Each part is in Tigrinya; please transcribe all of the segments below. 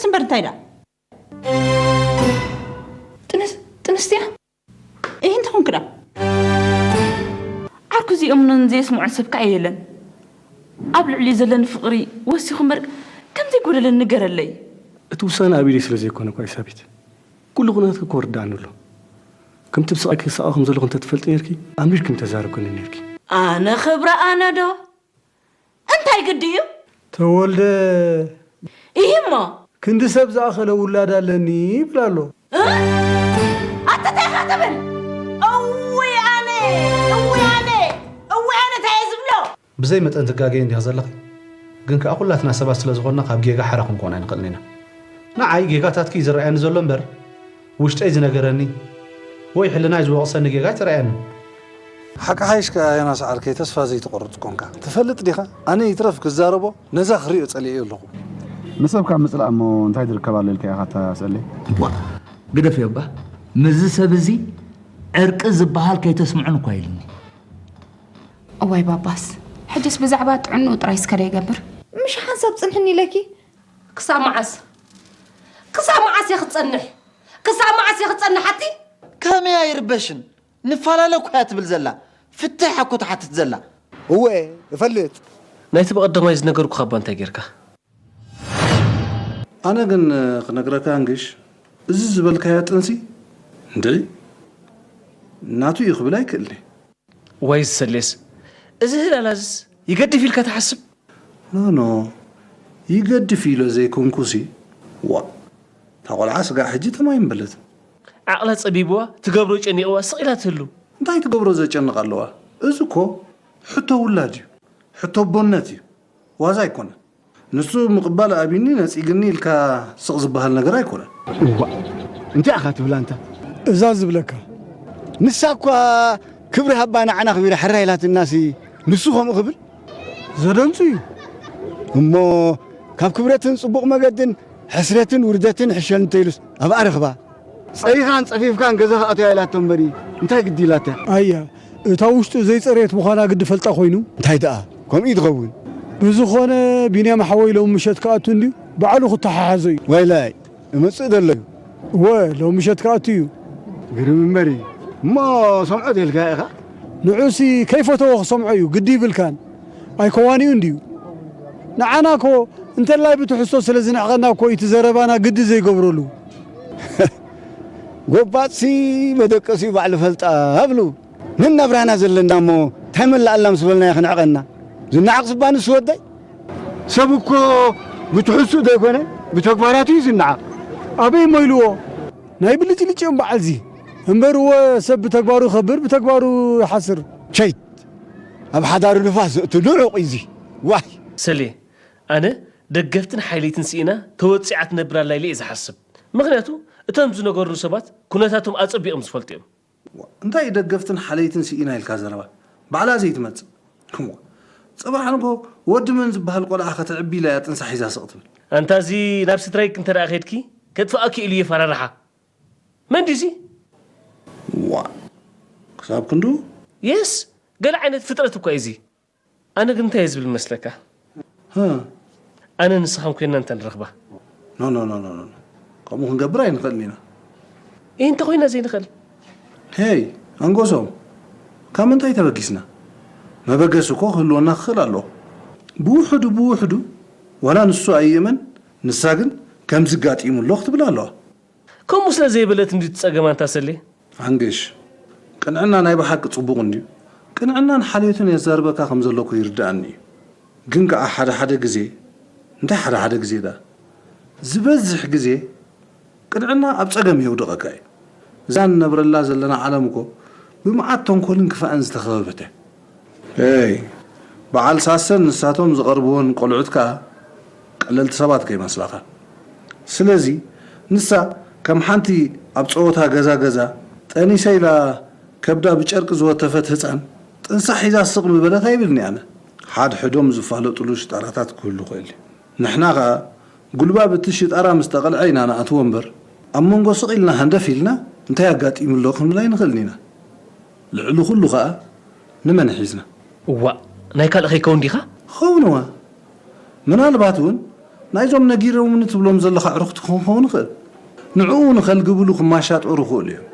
እምበር እንታይ ደኣ? ጥንስ-፣ ጥንስቲ እያ? እህ፣ እንታይ ኮንክ ደኣ? ዓርኩ እዚኦም ነን ዘየስምዖን ሰብ ከኣ የለን። ኣብ ልዕሊ ዘለኒ ፍቕሪ ወሲኹ እምበር ከም ዘይጎደለኒ ንገረለይ። እቲ ውሳነ ኣብ ኢደይ ስለ ዘይኮነ እኳ እዩ ሳቢት። ኩሉ ኩነታት እኮ ርዳእኒ ኣሎ። ከምቲ ብስቓይ ክሳቐ ከም ዘለኹ እንተ ትፈልጢ ነርኪ፣ ኣምሪርኪ ምተዛረብክኒ ነርኪ። ኣነ ክብረ ኣነ ዶ? እንታይ ግዲ እዩ? ተወልደ። እሂሞ። ክንዲ ሰብ ዝኣኸለ ውላድ ኣለኒ ይብል ኣሎ። እ? ኣታ እንታይ ኢኻ ትብል? እውይ ኣነ፣ እውይ ኣነ፣ እውይ ኣነ እንታይ እየ ዝብሎ? ብዘይ መጠን ትጋገይ እንዲኺ ዘለኺ። ግን ከኣ ኩላትና ሰባት ስለ ዝኾንና ካብ ጌጋ ሓራ ክንኮን ኣይንኽእልን ኢና። ንዓይ ጌጋታትኪ እዩ ዝረኣየኒ ዘሎ እምበር፣ ውሽጠይ ዝነገረኒ ወይ ሕልናይ ዝወቕሰኒ ጌጋ ኣይተረኣየንን። ሓቂ ሓይሽ ከኣ ዮናስ ዓርከይ ተስፋ ዘይትቖርጽ ኮንካ። ትፈልጥ ዲኻ? ኣነ ይትረፍ ክዛረቦ ነዛ ክሪኦ ጸሊኤዮ ኣለኹ። ንሰብ ካብ ምጽላእ እሞ እንታይ ዝርከብ ኣሎ ኢልካ ኢኻ ተስእለይ? ዋ፣ ግደፍዮ እባ። ምስዚ ሰብ እዚ ዕርቂ ዝበሃል ከይተስምዑን እኳ ኢሉኒ። እዋይ ባባስ፣ ሕጅስ ብዛዕባ ጥዕንኡ ጥራይ እስከ ደይገብር። ምሽ ሓንሳብ ጽንሕኒ ኢለኪ። ክሳብ መዓስ? ክሳብ መዓስ እየ ክጸንሕ? ክሳብ መዓስ እየ ክጸንሕ ኣቲ? ከመይ ኣይርበሽን? ንፈላለ እኮ እያ ትብል ዘላ። ፍትሕ እኮ ትሓትት ዘላ። እወ፣ እፈልጥ። ናይቲ ብቐዳማይ ዝነገርኩኻ እባ እንታይ ጌርካ? ኣነ ግን ክነግረካ እንግሽ፣ እዚ ዝበልካዮ ጥንሲ እንድዒ ናቱ እዩ ክብል ኣይክእልኒ። ዋይ ዝሰሌስ፣ እዚ ህላላዝስ ይገድፍ ኢልካ ትሓስብ? ኖ፣ ኖ፣ ይገድፍ ኢሎ ዘይኮንኩሲ፣ ዋ፣ እታ ቆልዓ ስጋዕ ሕጂ ተማይ ምበለት። ዓቕላ ጸቢብዋ፣ ትገብሮ ጨኒቕዋ ስቕ ኢላ ትህሉ። እንታይ ትገብሮ ዘጨንቕ ኣለዋ? እዚ እኮ ሕቶ ውላድ እዩ፣ ሕቶ ኣቦነት እዩ፣ ዋዛ ኣይኮነን። ንሱ ምቕባል ኣቢኒ ነጺግኒ ኢልካ ስቕ ዝበሃል ነገር ኣይኮነን። እዋእ፣ እንታይ ኢኻ ትብል ኣንታ? እዛ ዝብለካ። ንሳ እኳ ክብሪ ሃባ ንዓና ኣኽቢራ ሕራይ ኢላትናሲ ንሱ ከምኡ ክብል? ዘደንጹ እዩ። እሞ ካብ ክብረትን ጽቡቕ መገድን ሕስረትን ውርደትን ሕሸል እንተኢሉስ ኣብኣ ረኽባ። ጸሪኻን ጸፊፍካን ገዛኻ ኣትያ ኢላቶ እምበሪ እንታይ ግዲ ኢላታ? ኣያ፣ እታ ውሽጡ ዘይጸረየት ምዃና ግዲ ፈልጣ ኮይኑ። እንታይ ደኣ? ከምኡ እዩ ዝኸውን። ብዝኾነ ቢንያም ሓወይ ሎሚ ምሸት ክኣቱ እንድዩ፣ ባዕሉ ክተሓሓዞ እዩ። ዋይላይ፣ እመጽእ ዘሎ እዩ። እወ፣ ሎሚ ምሸት ክኣቱ እዩ። ግርም እምበሪ። እሞ ሰምዖ ተልካ ኢኻ? ንዑሲ ከይፈተዎ ክሰምዖ እዩ፣ ግዲ ይብልካን። ኣይከዋን እዩ እንድዩ። ንዓና እኮ እንተላይ ብትሕዝቶ ስለ ዝንዕቐና እኮ እዩ እቲ ዘረባና ግዲ ዘይገብረሉ። ጎባጥሲ መደቀሲኡ ባዕሉ ፈልጣ ኣብሉ። ነናብራና ዘለና እሞ እንታይ መላኣልና ምስ በልናዮ ክንዕቐና? ዝነዓቕ ስባ ንሱ ወደይ? ሰብ እኮ ብትሕዝትኡ ዘይኮነ ብተግባራቱ እዩ ዝነዓቕ። ኣበይ እሞ ኢልዎ? ናይ ብልጭልጭ እዮም በዓልዚ። እምበር እወ ሰብ ብተግባሩ ይኸብር፣ ብተግባሩ ይሓስር። ቸይት! ኣብ ሓዳሩ ንፋስ ዘእቱ ንዑቕ እዩ እዚ። ዋይ! ሰሌ፣ ኣነ ደገፍትን ሓይሊትን ስኢና ተወጺዓ ትነብር ኣላ ኢለ እየ ዝሓስብ። ምኽንያቱ እቶም ዝነገሩኒ ሰባት ኩነታቶም ኣጸቢቖም ዝፈልጡ እዮም። ዋ፣ እንታይ እዩ ደገፍትን ሓለይትን ስኢና ኢልካ ዘረባ? ባዕላ ዘይትመጽእ። ዋ፣ ጽባሕ ንግሆ ወዲ መን ዝበሃል ቆልዓ ከተዕቢ ኢላ እያ ጥንሳ ሒዛ ስቕ ትብል። ኣንታ እዚ ናብ ስትራይክ እንተ ደኣ ኸድኪ፣ ከጥፍኣኪ ኢሉ እየፈራርሓ። መን ድዩ እዚ? ዋ፣ ክሳብ ክንዱ? የስ፣ ገለ ዓይነት ፍጥረት እኳ እዩ እዚ። ኣነ ግን እንታይ እየ ዝብል መስለካ? ሃ። ኣነ ንስኻን ኮይንና እንተ ንረኽባ። ኖ፣ ኖ፣ ኖ፣ ኖ፣ ኖ። ከምኡ ክንገብር ኣይንኽእልን ኢና። እይ፣ እንተ ኮይና ዘይንኽእል? ሄይ፣ ኣንጎሶም፣ ካብ ምንታይ ተበጊስና? መበገሲ እኮ ክህልወና ክኽእል ኣለዎ። ብውሕዱ፣ ብውሕዱ፣ ዋላ ንሱ ኣይእመን፣ ንሳ ግን ከምዚ ጋጢሙ ኣሎ ክትብል ኣለዋ። ከምኡ ስለ ዘይበለት እንድዩ እቲ ጸገም ኣንታ ሰሌ። ኣንግሽ፣ ቅንዕና ናይ ብሓቂ ጽቡቕ እንድዩ። ቅንዕናን ሓልዮትን የዛርበካ ከም ዘሎ እኮ ይርድኣኒ እዩ። ግን ከኣ ሓደ ሓደ ግዜ፣ እንታይ ሓደ ሓደ ግዜ ደኣ? ዝበዝሕ ግዜ ቅንዕና ኣብ ጸገም የውድቐካ እዩ። እዛ ንነብረላ ዘለና ዓለም እኮ ብመዓት ተንኮልን ክፋእን ዝተኸበበት እያ። ኤይ፣ በዓል ሳሰን ንሳቶም ዝቐርብወን ቆልዑት ከኣ ቀለልቲ ሰባት ከይመስላኻ። ስለዚ ንሳ ከም ሓንቲ ኣብ ጸወታ ገዛ ገዛ ጠኒሰ ኢላ ከብዳ ብጨርቂ ዝወተፈት ህጻን ጥንሳ ሒዛ ስቕ ምበለት ኣይብልኒ ኣነ። ሓድሕዶም ዝፋለጡሉ ሽጣራታት ክህሉ ይኽእል እዩ። ንሕና ኸኣ ጉልባብ እቲ ሽጣራ ምስ ተቐልዐ ኢና ንኣትዎ እምበር፣ ኣብ መንጎ ስቕ ኢልና ሃንደፍ ኢልና እንታይ ኣጋጢሙ ኣሎ ክንብል ኣይንኽእልን ኢና። ልዕሊ ኩሉ ኸኣ ንመን ሒዝና? እዋእ፣ ናይ ካልእ ከይከውን ዲኻ? ኸውንዋ። ምናልባት እውን ናይዞም ነጊሮምኒ ትብሎም ዘለኻ ኣዕሩኽቲ ክኸውን ይኽእል። ንዕኡ ንኸልግብሉ ክማሻጥሩ ይኽእሉ እዮም።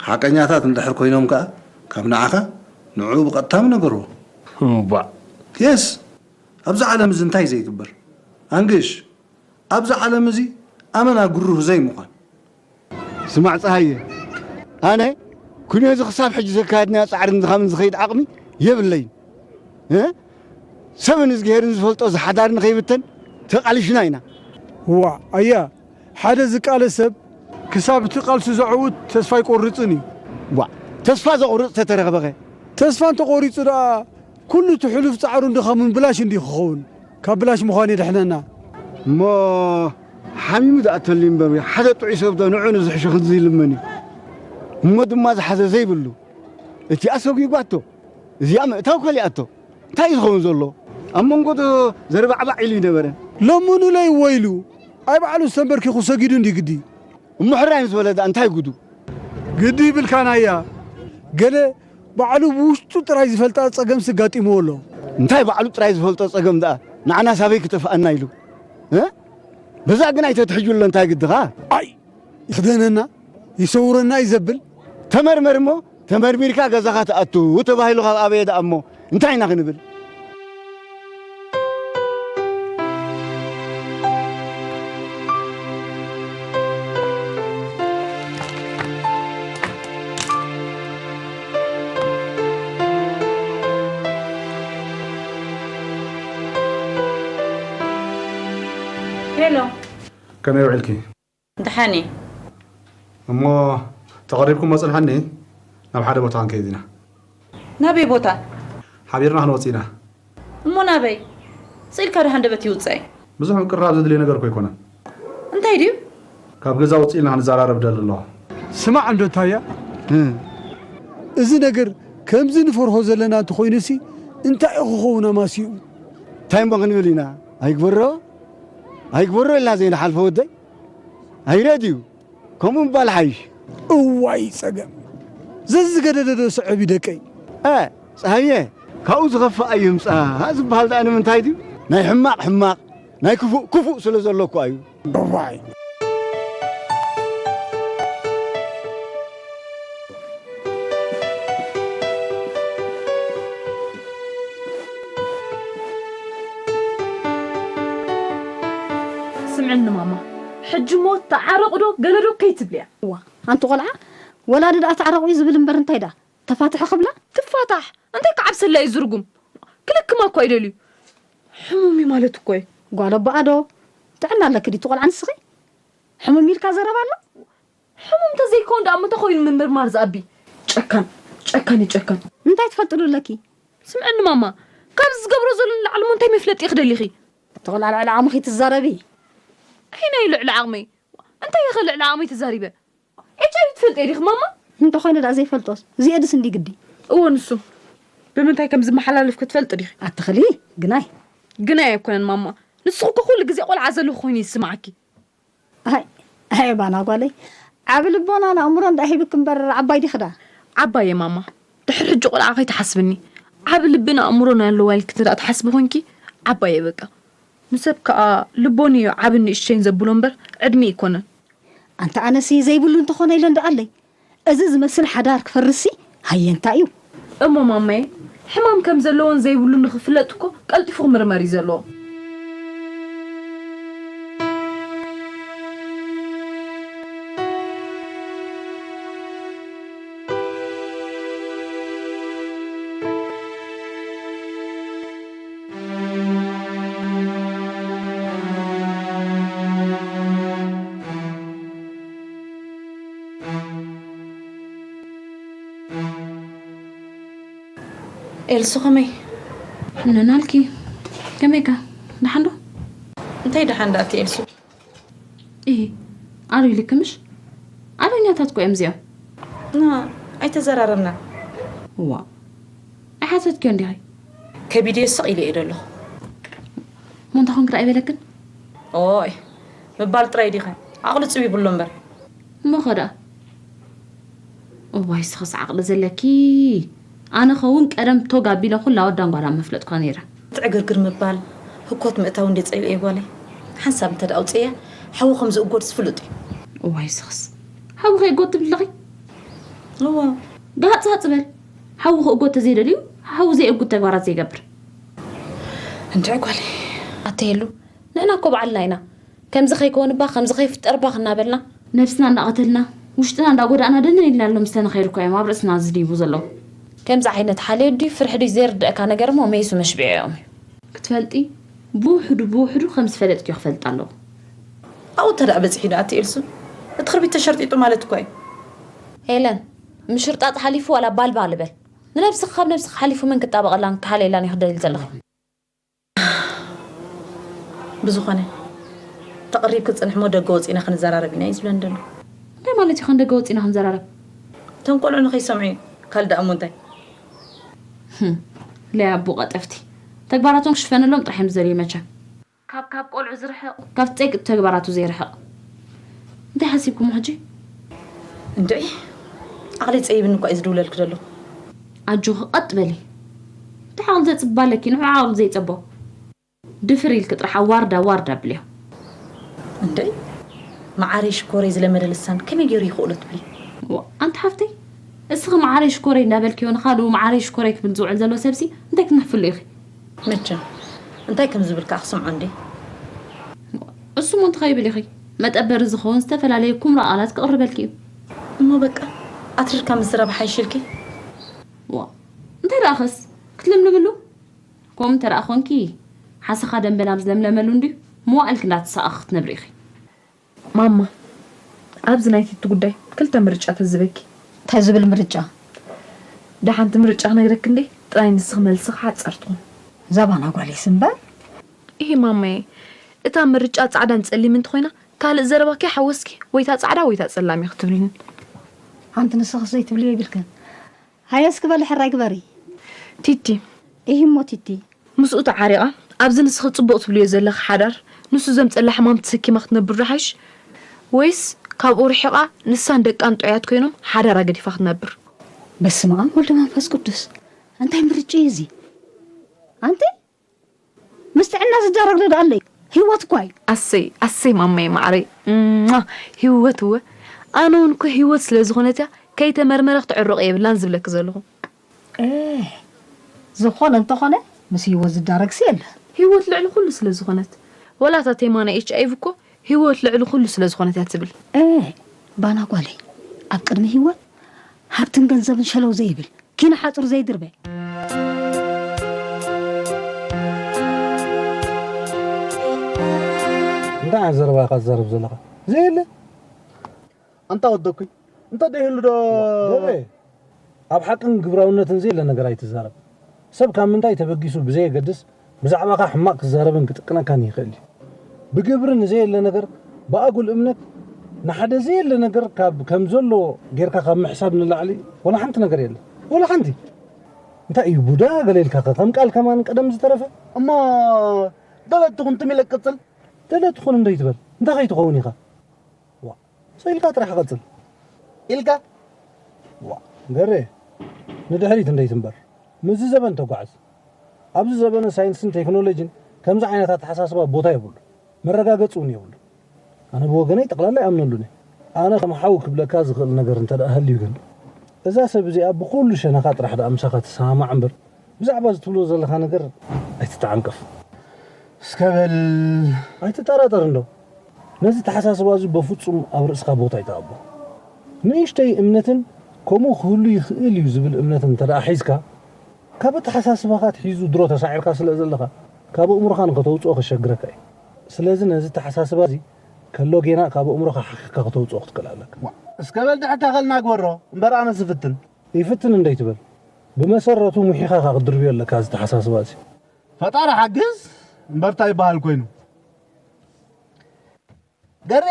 ሓቀኛታት እንድሕር ኮይኖም ከኣ ካብ ንዓኻ ንዕኡ ብቐጥታ ምነገርዎ። እምቧእ። የስ፣ ኣብዚ ዓለም እዚ እንታይ ዘይግበር? ኣንግሽ፣ ኣብዚ ዓለም እዚ ኣመና ግሩህ ዘይምዃን። ስማዕ ጸሃየ፣ ኣነ ኩነዚ ክሳብ ሕጂ ዘካየድናዮ ጻዕርን ድኻምን ዝኸይድ ዓቕሚ የብለይን። እ? ሰብን እዝግሄርን ዝፈልጦ ዝሓዳር ንኸይብተን ተቓሊሽና ኢና። ዋ፣ ኣያ፣ ሓደ ዝቃለስ ሰብ ክሳብ እቲ ቃልሱ ዘዕውት ተስፋ ኣይቆርጽን እዩ። ዋ፣ ተስፋ ዘቑርጽ ተተረኽበኸ? ተስፋ እንተቖሪጹ ደኣ ኩሉ እቲ ሕሉፍ ጻዕሩን ድኻሙን ብላሽ እንዲዩ ክኸውን። ካብ ብላሽ ምዃን የድሕነና። እሞ ሓሚሙ ዝኣተሉ እምበር፣ ሓደ ጥዑይ ሰብ ዶ ንዑ ንዝሕሾ ክንዚ ይልመን እዩ? እሞ ድማ ዝሓዘ ዘይብሉ፣ እቲኣ ሰጒጓቶ፣ እዚኣ ምእታው ከሊኣቶ። እንታይ እዩ ዝኸውን ዘሎ? ኣብ መንጎ ዶ ዘርባዕባዕ ኢሉ ይነበረ? ለምኑለይ እወ ኢሉ፣ ኣይ ባዕሉ ዝተንበርኪኹ ሰጊዱ እንዲ ግዲ። እሞ ሕራይ ምስ በለ ደኣ እንታይ ጉዱ? ግዲ ይብልካን ኣያ። ገለ ባዕሉ ብውሽጡ ጥራይ ዝፈልጣ ጸገምሲ ኣጋጢምዎ ኣሎ። እንታይ ባዕሉ ጥራይ ዝፈልጦ ጸገም ደኣ ንዓናስ ኣበይ ክጠፍኣና ኢሉ? እ? በዛ ግን ኣይተትሕጅሎ እንታይ ግድኻ? ኣይ! ይኽደነና፣ ይሰውረና እዩ ዘብል። ተመርመር እሞ፣ ተመርሚርካ ገዛኻ ትኣቱ ተባሂሉ ካብ ኣበየ ደኣ እሞ እንታይ ኢና ክንብል? ሄሎ። ከመይ ውዒልኪ? ደሓን እየ። እሞ ተቐሪብኩሞ ጽንሓኒ፣ ናብ ሓደ ቦታ ክንከይድ ኢና። ናበይ ቦታ? ሓቢርና ክንወጽእ ኢና። እሞ ናበይ? ስኢልካ ዶ ሃንደበት ይውጻእ? ብዙሕ ምቅርራብ ዘድልዮ ነገር እኮ ኣይኮነን። እንታይ ድዩ? ካብ ገዛ ውጽእ ኢልና ክንዘራረብ ደሊ ኣለኹ። ስማዕ እንዶ ታያ፣ እ። እዚ ነገር ከምዚ ንፈርሆ ዘለና እንተኾይኑሲ እንታይ እዩ ክኸውን ኣማሲኡ? እንታይ እሞ ክንብል ኢና? ኣይግበሮ፣ ኣይግበሮ ኢልና ዘይንሓልፎ ወደይ? ኣይረድዩ። ከምኡ ምባል ሓይሽ። እዋይ ጸገም። ዘዝገደደ ዶ ስዕብ እዩ ደቀይ? እ፣ ጸሃየ፣ ካብኡ ዝኸፍእ ኣይምጻእ ዝበሃል ደኣ ንምንታይ ድዩ? ናይ ሕማቕ ሕማቕ፣ ናይ ክፉእ ክፉእ ስለ ዘሎ እኳ እዩ። እዋይ። ስምዕኒ ማማ፣ ሕጂ እሞ ተዓረቑ ዶ ገለ ዶ ከይትብልያ። እዋ፣ ኣንቲ ቆልዓ፣ ወላዲ ደኣ ተዓረቑ እዩ ዝብል እምበር እንታይ ደኣ ተፋትሑ ክብላ? ትፋታሕ? እንታይ ክዓብሰላ እዩ ዝርጉም? ክልክማ እኮ ኣይደልዩ። ሕሙም እዩ ማለት እኮ እዩ። ጓል ኣቦኣ ዶ? ጥዕና ኣለኪ ድዩ እቲ ቆልዓ ንስኺ? ሕሙም ኢልካ ዘረባ ኣሎ? ሕሙም እንተዘይከውን ደኣ እንታይ ኮይኑ ምምርማር ዝኣቢ? ጨካን፣ ጨካን እዩ ጨካን። እንታይ ትፈልጥሉ ኣለኪ? ስምዕኒ ማማ፣ ካብዚ ዝገብሮ ዘሎ ንላዕሊ እሞ እንታይ መፍለጢ ክደሊኺ? እቲ ቆልዓ ልዕሊ ዓቕምኺ ትዛረቢ። ኣይ ናይ ልዕሊ ዓቕመይ? እንታይ ኢኺ ልዕሊ ዓቕመይ ተዛሪበ? ኤች ኣይ ቪ ትፈልጢ ዲኺ ማማ? እንተኾይኑ ደኣ ዘይፈልጦስ? እዚ ኤድስ እንዲ ግዲ። እወ ንሱ። ብምንታይ ከም ዝመሓላለፍ ክትፈልጢ ዲኺ? ኣትኽሊ ግናይ። ግናይ ኣይኮነን ማማ። ንስኺ እኮ ኩሉ ግዜ ቆልዓ ዘለኹ ኮይኑ ይስምዓኪ። ኣይ፣ ኣይ ባና ጓለይ። ዓቢ ልቦናን ኣእምሮን ደኣ ሂብኪ እምበር ዓባይ ዲኺ ደኣ? ዓባይ እየ ማማ። ድሕሪ ሕጂ ቆልዓ ከይትሓስብኒ። ዓቢ ልብን ኣእምሮን ኣለዋ ኢልኪ እንተ ደኣ ትሓስቢ ኮንኪ ዓባይ እየ በቃ። ንሰብ ከኣ ልቦን እዩ ዓብን ንእሽተይን ዘብሎ እምበር ዕድመ ኣይኮነን። ኣንታ ኣነሲ ዘይብሉ እንተኾነ ኢለ እንዶ ኣለይ። እዚ ዝመስል ሓዳር ክፈርስሲ ሃየ እንታይ እዩ? እሞ ማማየ፣ ሕማም ከም ዘለዎን ዘይብሉን ንኽፍለጥ እኮ ቀልጢፉ ክምርመር እዩ ዘለዎ። ኤልሱ ከመይ? ሕነናልኪ። ከመይካ? ደሓን ዶ? እንታይ ደሓን ደኣኪ ኤልሱ? ኢሂ፣ ኣሉ ኢልኪ ምሽ? ዓበኛታት እኮ እዮም እዚኦም። ና፣ ኣይተዘራረብናን። እዋ፣ ኣይሓሰትክዮን ዲኺ? ከቢደዮ ስቕ ኢለ እየ ዘለኹ። እሞ እንታይ ኮንኪ ደኣ ኣይበለክን? ኦይ፣ ምባል ጥራይ ዲኸ? ዓቕሊ ጽው ይብሎ እምበር። እሞ ኸ ደኣ? እዋይ፣ ንስኽስ ዓቕሊ ዘለኪ። ኣነ ኸውን ቀደም ቶግ ኣቢለ ኩላ ወዳን ጓላን መፍለጥኳ ነይረ። እቲ ዕግርግር ምባል፣ ህኮት ምእታው እንድየ ጸሊኤ ጓለይ። ሓንሳብ እንተ ደኣ ኣውፅእያ ሓዉ ከም ዝእጎድ ዝፍሉጥ እዩ። እዋይ ስኽስ፣ ሓዉ ከይጎት ትብልኺ? እዎ። ጋጽ ጋጽ በል። ሓዉ ክእጎድ ተዘይደልዩ ሓዉ ዘየእጉድ ተግባራት ዘይገብር። እንድዒ ጓለይ። ኣተየሉ ንሕና እኮ ባዕልና ኢና ከምዚ ከይከውንባ ከምዚ ከይፍጠርባ ክናበልና ነብስና እንዳቐተልና ውሽጥና እንዳጎዳእና ደንን ኢልና ኣሎ ምስተንኸይዱ እኮ እዮም ኣብ ርእስና ዝድይቡ ዘለዉ። ከምዚ ዓይነት ሓልዮት ድዩ ፍርሒ ድዩ ዘይርድእካ ነገር እሞ መይሱ መሽቢዖ እዮም እዩ። ክትፈልጢ ብውሕዱ ብውሕዱ ከም ዝፈለጥክዮ ክፈልጥ ኣለዎ። ኣብኡ እንተ ደኣ በጺሑ ደኣ ኣቲ ኤልሱ እቲ ክርቢት ተሸርጢጡ ማለት እኮ እዩ። ሄለን፣ ምሽርጣጥ ሓሊፉ ዋላ ባልባል በል። ንነብስኺ ካብ ነብስኺ ሓሊፉ መን ክጣበቐላን ክሓልየላን እዩ ክትደልዪ ዘለኺ? ብዝኾነ ተቐሪብኪ ጽንሒ እሞ ደገ ወጺእና ክንዘራረብ ኢና እዩ ዝብለኒ ዘሎ። እንታይ ማለት እዩ ከም ደገ ወጺእና ክንዘራረብ? እቶም ቆልዑ ንኸይሰምዑ እዩ። ካልእ ደኣ እሞ እንታይ? ለይ ኣቦ ቀጠፍቲ ተግባራቶም ክሽፈነሎም ጥራሕ እዮም ዝደልዩ መቸም። ካብ ካብ ቆልዑ ዝርሕቕ ካብ ጸይቂ ተግባራቱ ዘይርሕቕ። እንታይ ሓሲብኩሞ ሕጂ? እንድዒ ዓቕለይ ጸይብኒ እኳ እዩ ዝድውለልኪ ዘሎ። ኣጆኺ ቀጥ በሊ። እንታይ ዓቕሊ ዘጽብባ ኣለኪ ንዑ ዓቕሊ ዘይጸቦ። ድፍር ኢልኪ ጥራሕ ኣዋርድ ኣዋርድ ኣብልዮ። እንድዒ መዓረይ ሽኮረይ ዝለመደ ልሳን ከመይ ገይሩ ይኽእሎ ትብሊ? ዋ ኣንቲ ሓፍተይ እስኺ መዓረይ ሽኮረይ እንዳበልክዮ ንኻልኡ መዓረይ ሽኮረይ ክብል ዝውዕል ዘሎ ሰብሲ እንታይ ክትንሕፍሉ ኢኺ? መቸም እንታይ ከም ዝብል ከኣ ክስምዖ እንዴ። እሱ እሞ እንታይ ይብል ኢኺ? መጠበሪ ዝኸውን ዝተፈላለየ ኩምራ ቃላት ክቕርበልኪ እዩ። እሞ በቃ ኣትሪርካ ምዝራብ ሓይሽ ኢልኪ። ዋ እንታይ ደኣ ኸስ ክትልምልምሉ? ከምኡ እንተ ደኣ ኾንኪ ሓሰኻ ደንበ ናብ ዝለምለመሉ እንድዩ መዋእልኪ እንዳተሳቐኺ ክትነብሪ ኢኺ። ማማ፣ ኣብዚ ናይ ቲቲ ጉዳይ ክልተ ምርጫ ተዝበኪ። እንታይ ዝብል ምርጫ? ደሓንቲ ምርጫ ክነግረኪ እንዴ፣ ጥራይ ንስኺ መልስኺ ሓጻር ትኹን። እዛ ባና ጓለይስ እምበር። ኢሂ ማማየ፣ እታ ምርጫ ጻዕዳን ጸሊምን እንተኾይና፣ ካልእ ዘረባ ከይሓወስኪ ወይ እታ ጻዕዳ ወይ እታ ጸላም ኢኺ ትብልኒ። ኣንቲ ንስኽስ ዘይትብልዮ የብልክን። ሃየ እስኪ በሊ ሕራይ ግበሪ። ቲቲ። ኢሂ እሞ ቲቲ። ምስኡ ተዓሪቓ ኣብዚ ንስኺ ጽቡቕ ትብልዮ ዘለኺ ሓዳር ንሱ ዘምጸላ ሕማም ተሰኪማ ክትነብር ዶ ይሓይሽ? ወይስ ካብኡ ርሒቓ ንሳን ደቃን ጥዑያት ኮይኖም ሓዳራ ገዲፋ ክትነብር? በስመ ኣብ ወልደ መንፈስ ቅዱስ እንታይ ምርጭ እዩ እዚ? ኣንቲ ምስ ጥዕና ዝዳረግ ዶ ኣሎ? ህይወት እኳ እዩ። ኣሰይ ኣሰይ ማማይ ማዕረይ እማ ህይወት እወ ኣነ እውን እኮ ህይወት ስለ ዝኾነት እያ ከይተመርመረ ክትዕረቕ የብላን ዝብለኪ ዘለኹ። ኤህ ዝኾነ እንተኾነ ምስ ህይወት ዝዳረግሲ የለ። ህይወት ልዕሊ ኩሉ ስለ ዝኾነት ወላ እታ ቴማ ናይ ኤች ኣይቪ እኮ ህይወት ልዕሊ ኩሉ ስለ ዝኾነት እያ ትብል። ኤህ ባና ጓለይ ኣብ ቅድሚ ህይወት ሃብትን ገንዘብን ሸለው ዘይብል ኪነ ሓፁር ዘይድርበ። እንታይ ዓይነት ዘረባ ኢኻ ትዛረብ ዘለኻ? ዘየለ። ኣንታ ወደኩይ እንተ ደይህሉ ዶ? ደበ፣ ኣብ ሓቅን ግብራውነትን ዘየለ ነገር ኣይትዛረብ። ሰብ ካብ ምንታይ ተበጊሱ ብዘየገድስ ብዛዕባኻ ሕማቕ ክዛረብን ክጥቅነካን ይኽእል እዩ። ብግብሪ ንዘየለ ነገር ብኣጉል እምነት ንሓደ ዘየለ ነገር ካብ ከም ዘሎ ጌርካ ካብ ምሕሳብ ንላዕሊ ወላ ሓንቲ ነገር የለን። ወላ ሓንቲ። እንታይ እዩ ቡዳ ገለ ኢልካ ከ ከም ቃል ከማን ቀደም ዝተረፈ? እሞ ደለት ትኹን ትም ኢለ ክቅጽል? ደለት ትኹን እንዶ ይትበል እንታይ ከይትኸውን ኢኻ? ዋ ሰው ኢልካ ጥራሕ ቀጽል። ኢልካ ዋ ገሬ ንድሕሪት እንዶ ይትንበር ምስዚ ዘበን ተጓዓዝ። ኣብዚ ዘበነ ሳይንስን ቴክኖሎጂን ከምዚ ዓይነት ኣተሓሳስባ ቦታ የብሉ፣ መረጋገጺ እውን የብሉ። ኣነ ብወገነይ ጠቕላላ ኣይኣምነሉን እየ። ኣነ ከም ሓው ክብለካ ዝኽእል ነገር እንተ ደኣ ሃልዩ ግን እዛ ሰብ እዚኣ ብኹሉ ሸነኻ ጥራሕ ደኣ ምሳኻ ትሰማማዕ እምበር ብዛዕባ እዚ ትብሎ ዘለኻ ነገር ኣይትተዓንቀፍ። እስከ በል ኣይትጠራጠር እንዶ ነዚ ተሓሳስባ እዚ በፍጹም ኣብ ርእስኻ ቦታ ኣይትሃቦ። ንእሽተይ እምነትን ከምኡ ክህሉ ይኽእል እዩ ዝብል እምነትን እንተ ደኣ ሒዝካ ካብ ኣተሓሳስባኻ ኣትሒዙ ድሮ ተሳዒርካ ስለ ዘለኻ ካብ ኣእምሮኻ ንኸተውጽኦ ከሸግረካ እዩ። ስለዚ ነዚ ኣተሓሳስባ እዚ ከሎ ጌና ካብ ኣእምሮኻ ሓኺኽካ ከተውጽኦ ክትክእል ኣለካ። እስከ በል ድሕካ ከልና ግበሮ እምበር ኣነስ እፍትን። ይፍትን እንዶ ኣይትበል። ብመሰረቱ ሙሒኻ ኢኻ ክትድርብዮ ኣለካ እዚ ኣተሓሳስባ እዚ። ፈጣሪ ሓግዝ እምበር ታይ ይበሃል ኮይኑ። ገሬ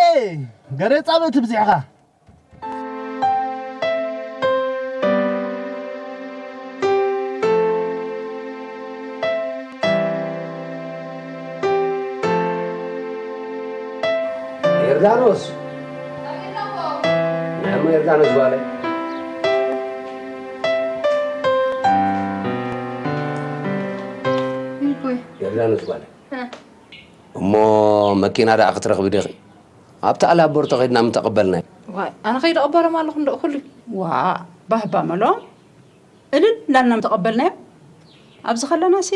ገሬ ጻብእ ትብዚሕኻ። ዮርዳኖስ! ንዕሞ ዮርዳኖስ ጓለይ። ዮርዳኖስ ጓለይ። እሞ መኪና ደኣ ክትረኽቢ ዲኺ? ኣብቲ ኣላቦርቶ ከይድና ምተቐበልናዮ። ዋይ፣ ኣነ ከይደ ቀበሮም ኣለኹ እንዶ ኩሉ። ዋ፣ ባህባ መሎም እልል ላልና ምተቐበልናዮ። ኣብዚ ከለናሲ።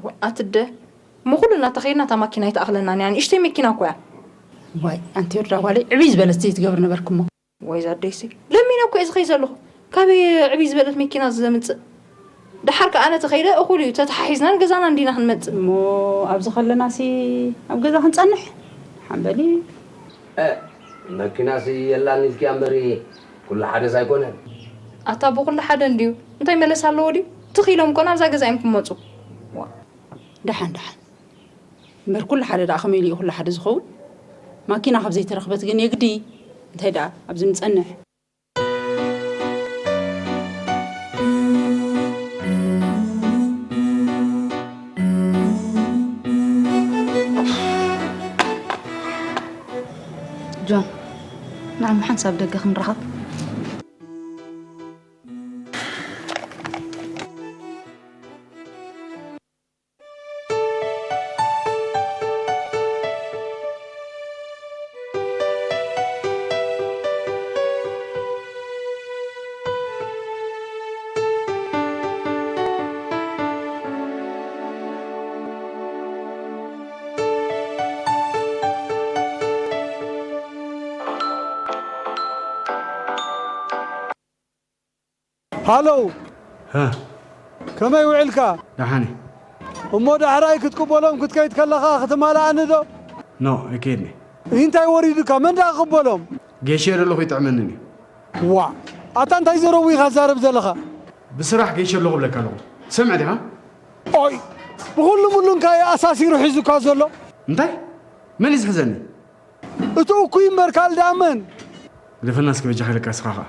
ዋይ፣ ኣትደ። እሞ ኩሉ እናተኸይድና እታ ማኪና ኣይትኣኽለናን እያ። ንእሽተይ መኪና እኮ እያ። ዋይ፣ ኣንቲ ወዳ ጓለይ ዕብይ ዝበለት ዘይትገብር ነበርክሞ። ወይ ዛደይሲ፣ ለሚነ እኮ እየ ዝኸይ ዘለኹ። ካበይ ዕብይ ዝበለት መኪና ዘምጽእ? ደሓር ከኣ ነቲ ከይደ እኹል እዩ፣ ተተሓሒዝና ንገዛና እንዲና ክንመጽእ። እሞ ኣብዚ ከለናሲ ኣብ ገዛ ክንጸንሕ? ሓምበሊ። እ፣ መኪናሲ የላን ኢልኪያ እምበሪ፣ ኩሉ ሓደስ ኣይኮነን። ኣታ ብኹሉ ሓደ እንድዩ። እንታይ መለስ ኣለዎ ድዩ? ትኽ ኢሎም እኮ ናብዛ ገዛ እዮም ክመጹ። ዋ፣ ደሓን ደሓን። እምበር ኩሉ ሓደ ደኣ ከመይ ኢሉ እዩ ኩሉ ሓደ ዝኸውን? ማኪና ካብ ዘይተረኽበት ግን የግዲ። እንታይ ደኣ ኣብዚ ምጸንሕ? ጆን፣ ንዓም ሓንሳብ ደገ ክንራኸብ። ሃሎ፣ ሃ፣ ከመይ ውዕልካ? ደሓን እየ። እሞ ዳሕራይ ክትቅበሎም ክትከይድ ከለኻ ክትማልኣኒ ዶ? ኖ፣ ኣይከይድን እየ። እንታይ ወሪዱካ? መን ደኣ ክቕበሎም? ጌሸ ዘለኹ ይጥዕመንን እዩ። ዋ፣ ኣታ እንታይ ዘረቡ ኢኻ ትዛረብ ዘለኻ? ብስራሕ ጌሸ ኣለኹ እብለካ ኣለኹ። ትሰምዕ ዲኻ? ኦይ፣ ብኹሉ ሙሉንካ እዩ ኣሳሲሩ ሒዙካ ዘሎ። እንታይ? መን እዩ ዝሕዘኒ? እቲ እኩይ እምበር ካልእ ደኣ መን? ግደፈና እስኪ በጃኻ ኢለካ እስኻ ኸኣ።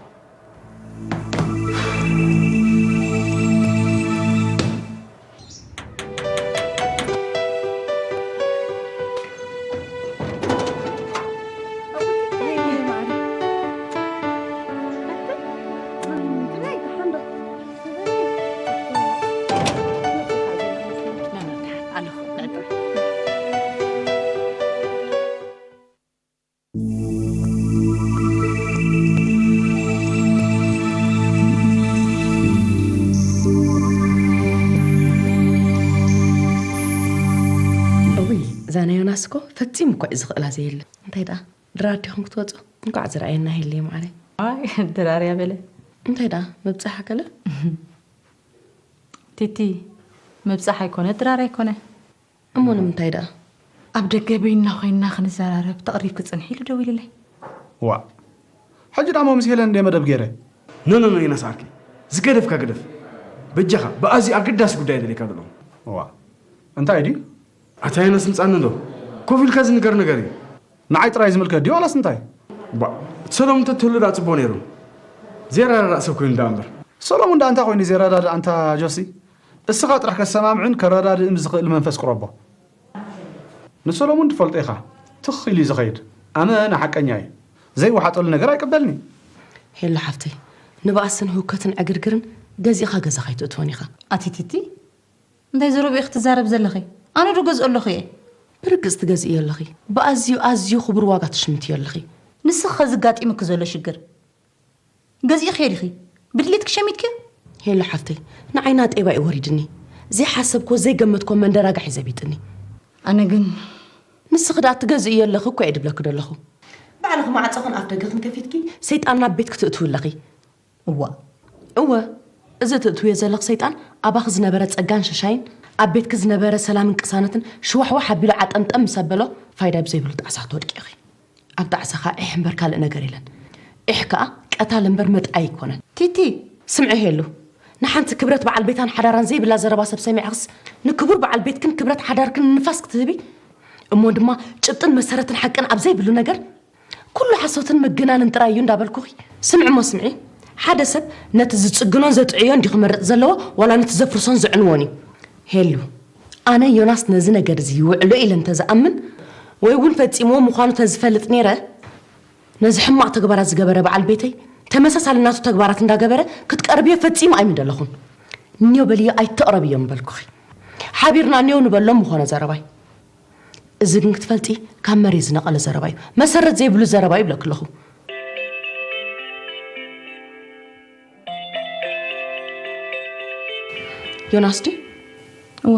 እውይ፣ እዛ ናይ ዮናስ እኮ ፈጺሙ እኮ እዩ ዝኽእላ ዘየለ። እንታይ ደኣ፣ ድራር ዲኹም ክትወጹ? እንኳዕ ዝረኣየና ሄለየ ማዓረይ። ኣይ፣ ድራር እያ በለ። እንታይ ደኣ፣ ምብጻሕ ኣከለ? ቲቲ፣ ምብጻሕ ኣይኮነ፣ ድራር ኣይኮነ። እሞ ንምንታይ ደኣ? ኣብ ደገ በይንና ኮይንና ክንዘራረብ ተቕሪብ ክጽንሕ ኢሉ ደዊሉለይ። ዋእ! ሕጂ ደኣ እሞ ምስ ሄለን እንድየ መደብ ገይረ። ኖ፣ ኖ፣ ኖ፣ ዮናስ ዓርከይ። ዝገደፍካ ግደፍ። በጃኻ፣ ብኣዝዩ ኣገዳሲ ጉዳይ እየ ደልየካ ዘለኹ። ዋእ! እንታይ ድዩ? ኣታ ዮናስ ምጻኒ ዶ? ኮፍ ኢልካ ዝንገር ነገር እዩ። ንዓይ ጥራይ ዝምልከት ድዩ ዋላስ እንታይ? ባ፣ እቲ ሰሎሙን እንተትህሉ ደኣ ጽቡቕ ነይሩ። ዘይረዳዳእ ሰብ ኮይኑ ደኣ እምበር። ሰሎሙን ደኣ እንታይ ኮይኑ ዘይረዳዳእ ኣንታ ጆሲ? እስኻ ጥራሕ ከሰማምዕን ከረዳድእን ዝኽእል መንፈስ ቅረቦ። ንሰሎሙን ትፈልጦ ኢኻ። ትኽ ኢሉ እዩ ዝኸይድ። ኣመና ሓቀኛ እዩ። ዘይወሓጠሉ ነገር ኣይቅበልን'ዩ። ሄሎ ሓፍተይ፣ ንባእስን ህውከትን ዕግርግርን ገዚእኻ ገዛኻ ኣይትእትዎን ኢኻ። ኣቲቲቲ፣ እንታይ ዘረብኡ ኢኺ ትዛረቢ ዘለኺ? ኣነ ዶ ገዝኦ ኣለኹ እየ? ብርግጽ ትገዝእዮ ኣለኺ። ብኣዝዩ ኣዝዩ ክቡር ዋጋ ትሽምትዮ ኣለኺ። ንስኺ ኸ ዘጋጢሙኪ ዘሎ ሽግር ገዚእኽዮ ዲኺ? ብድሌትኪ ሸሚትክዮ? ሄሎ ሓፍተይ፣ ንዓይ ናጤባ እዩ ወሪድኒ። ዘይሓሰብክዎ ዘይገመትክዎ መንደራጋሕ እዩ ዘቢጥኒ። ኣነ ግን ንስኺ ደኣ ትገዝእዮ ኣለኺ እኮ እየ ድብለኪ ደለኹ። ባዕልኺ ማዕጾኽን ኣፍ ደገኽን ከፊትኪ ሰይጣን ናብ ቤትኪ ትእትዊ ኣለኺ። እዋ። እወ፣ እዚ ትእትውዮ ዘለኺ ሰይጣን ኣባኺ ዝነበረ ጸጋን ሽሻይን፣ ኣብ ቤትኪ ዝነበረ ሰላምን ቅሳነትን ሽዋሕዋሕ ኣቢሉ ዓጠምጠም ምስ ኣበሎ፣ ፋይዳ ብዘይብሉ ጣዕሳ ክትወድቂ ኢኺ። ኣብ ጣዕሳኻ ዒሕ እምበር ካልእ ነገር የለን። ዒሕ ከኣ ቀታሊ እምበር መጥዓይ ኣይኮነን። ቲቲ! ስምዒ ሄሉ፣ ንሓንቲ ክብረት በዓል ቤታን ሓዳራን ዘይብላ ዘረባ ሰብ ሰሚዕኽስ፣ ንክቡር በዓል ቤትክን ክብረት ሓዳርክን ንፋስ ክትህቢ፣ እሞ ድማ ጭብጥን መሰረትን ሓቅን ኣብ ዘይብሉ ነገር፣ ኩሉ ሓሶትን ምግናንን ጥራይ እዩ እንዳበልኩኺ። ስምዒ እሞ ስምዒ፣ ሓደ ሰብ ነቲ ዝጽግኖን ዘጥዕዮን ድዩ ክመርጽ ዘለዎ፣ ዋላ ነቲ ዘፍርሶን ዘዕንዎን እዩ? ሄሉ፣ ኣነ ዮናስ ነዚ ነገር እዚ ይውዕሎ ኢለ እንተዝኣምን፣ ወይ እውን ፈጺምዎ ምዃኑ ተዝፈልጥ ነይረ፣ ነዚ ሕማቕ ተግባራት ዝገበረ በዓል ቤተይ ተመሳሳሊ ናቱ ተግባራት እንዳገበረ ክትቀርብዮ ፈጺሙ ኣይምደለኹን። ኔው በልዮ ኣይትቕረብዮ ምበልኩኺ። ሓቢርና ኔው ንበሎ ምኾነ ዘረባይ። እዚ ግን ክትፈልጢ ካብ መሬት ዝነቐለ ዘረባ እዩ። መሰረት ዘይብሉ ዘረባ እዩ ይብለኪ ኣለኹ። ዮናስ ድዩ? እዋ።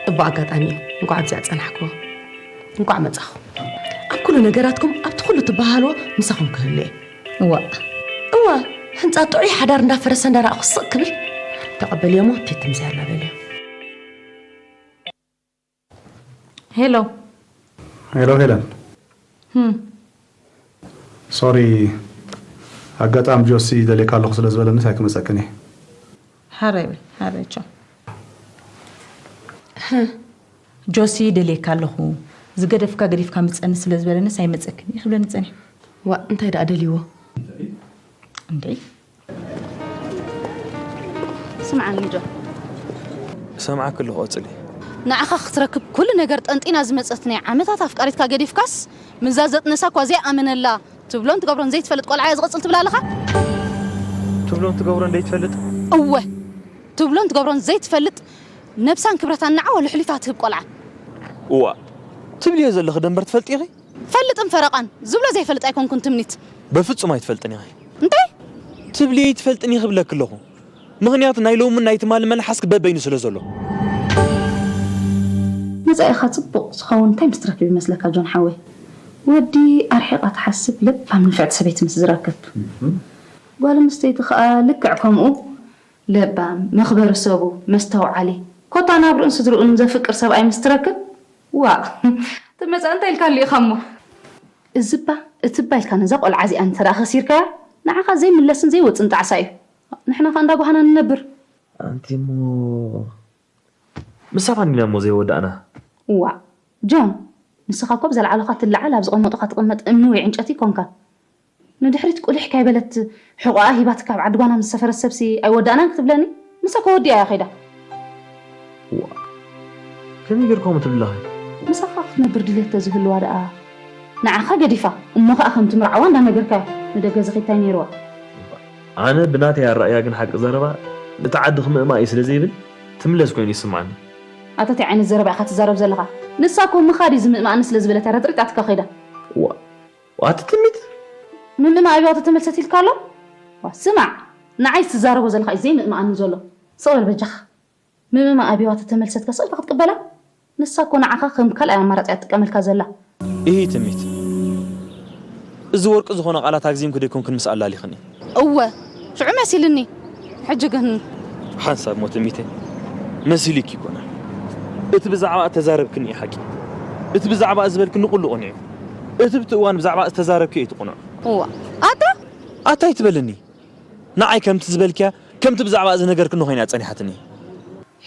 እባ ኣጋጣሚ እዩ። እንኳዕ ኣብዚኣ ጸናሕክዎ። እንኳዕ መጻኹ። ኣብ ኩሉ ነገራትኩም ኣብቲ ኩሉ ትበሃልዎ ምሳኹም ክህሉ እየ። እዋ። እዋ። ህንጻ ጥዑይ ሓዳር እንዳፈረሰ እንዳረኣኹ ስቕ ክብል ተቐበልዮሞ ቲቲ ምሳይ ኣላ በልዮ። ሄሎ። ሄሎ ሄለን። ሶሪ፣ ኣጋጣሚ ጆሲ ደልየካ ኣለኹ ስለ ዝበለኒስ ኣይክመፀክን እየ። ሓራይ በል ሓራይ ቻው። ጆሲ ደልየካ ኣለኹ፣ ዝገደፍካ ገዲፍካ ምፀኒ ስለ ዝበለኒስ ኣይመፀክን እየ ክብለኒ ፀኒሑ። ዋእ እንታይ ደኣ ደልይዎ? እንዴ ስምዓኒ ጆ፣ እሰምዓኪ ኣለኹ ቀጽሊ። ንዓኻ ክትረክብ ኩሉ ነገር ጠንጢና ዝመጸት ናይ ዓመታት ኣፍቃሪትካ ገዲፍካስ፣ ምዛ ዘጥነሳ እኳ ዘይኣመነላ ትብሎን ትገብሮን ዘይትፈልጥ ቆልዓ እያ ዝቕጽል ትብል ኣለኻ? ትብሎን ትገብሮን ዘይትፈልጥ? እወ፣ ትብሎን ትገብሮን ዘይትፈልጥ፣ ነብሳን ክብረታን ንዓዋ ልሕሊፋ ትህብ ቆልዓ። እዋ፣ ትብልዮ ዘለኺ ደንበር ትፈልጢ ኢኺ? ፈልጥን ፈረቓን ዝብሎ ዘይፈልጥ ኣይኮንኩን ትምኒት። በፍጹም ኣይትፈልጥን ኢኺ። እንታይ? ትብልዮ ኣይትፈልጥን ኢኺ እብለኪ ኣለኹ። ምኽንያቱ ናይ ሎምን ናይ ትማሊ መልሓስኪ በበይኑ ስለ ዘሎ። መጻኢኻ ጽቡቕ ዝኸውን እንታይ ምስ ትረክብ ይመስለካ ጆን ሓወይ? ወዲ ኣርሒቓ ትሓስብ ለባም ንፍዕቲ ሰበይቲ ምስ ዝረክብ፣ ጓል ኣንስተይቲ ኸኣ ልክዕ ከምኡ ለባም፣ መኽበሪ ሰቡ፣ መስተውዓሊ፣ ኮታ ናብርኡን ስድርኡን ዘፍቅር ሰብኣይ ምስ ትረክብ፣ ዋእ ትመጻእ እንታይ ኢልካ ኣሊእኻ እሞ? እዚባ እትባ ኢልካ ነዛ ቆልዓ እዚኣ እንተ ደኣ ከሲርካያ ንዓኻ ዘይምለስን ዘይወጽእን ጣዕሳ እዩ። ንሕና ኸኣ እንዳጓሃና ንነብር። ኣንቲ እሞ ምሳኻ እንዲና እሞ ዘይወዳእና። ዋእ ጆን፣ ንስኻ እኮ ብዘልዓሉኻ ትለዓል ኣብ ዝቐመጡኻ ትቕመጥ እምኒ ወይ ዕንጨቲ ኣይኮንካን። ንድሕሪት ቁሊሕ ካይበለት ሕቖኣ ሂባትካ ኣብ ዓዲ ጓና ምስ ሰፈረት ሰብሲ ኣይወዳእናን ክትብለኒ? ንሳ እኮ ወዲኣ እያ ከይዳ። ከመይ ጌርካ ከምኡ ትብል ኣለኺ? ምሳኻ ክትነብር ድሌት ተዝህልዋ ደኣ ንዓኻ ገዲፋ እሞ ኸኣ ከም ትምርዓዋ እንዳነገርካያ ንደገ ዝኺድ ታይ ነይርዋ? ኣነ ብናተይ ኣረኣእያ ግን ሓቂ ዘረባ እቲ ዓዲ ክምእማእ እዩ ስለ ዘይብል ትምለስ ኮይኑ ይስምዓኒ። ኣታ ታይ ዓይነት ዘረባ ኢኻ ትዛረብ ዘለኻ? ንሳ እኮ ምኻድ እዩ ዝምእማኣኒ ስለ ዝበለት እያ ረጥሪጣትካ ከይዳ። ዋ ኣቲ ትምኒት ምምእማእ ኣቢዋ ተተመልሰት ኢልካ ኣሎ? ዋ ስማዕ ንዓይ ትዛረቦ ዘለኻ እዩ ዘይምእማኣኒ ዘሎ። ስቕ በል በጃኻ። ምምእማእ ኣቢዋ ተተመልሰትካ ስቕ ኢልካ ክትቅበላ? ንሳ እኮ ንዓኻ ከም ካልኣይ ኣማራጺ እያ ትጥቀመልካ ዘላ። ኢሂ ትምኒት እዚ ወርቂ ዝኾነ ቃላት ኣግዚምኪ ዶ ኣይኮንክን ምስ ኣላሊኽኒ? እወ ሽዑ መሲልኒ ሕጂ ግን ሓንሳብ ሞ ትምኒተይ መሲሉኪ ኣይኮነን። እቲ ብዛዕባ እተዛረብክኒ እዩ ሓቂ። እቲ ብዛዕባ ዝበልክኒ ቁሉ ቅኑዕ እዩ። እቲ ብቲ እዋን ብዛዕባ ዝተዛረብክዮ እዩ እቲ ቅኑዕ። እዋ ኣታ ኣታ ኣይትበልኒ። ንዓይ ከምቲ ዝበልክያ ከምቲ ብዛዕባ ዝነገርክኒ ኮይና ጸኒሓትኒ።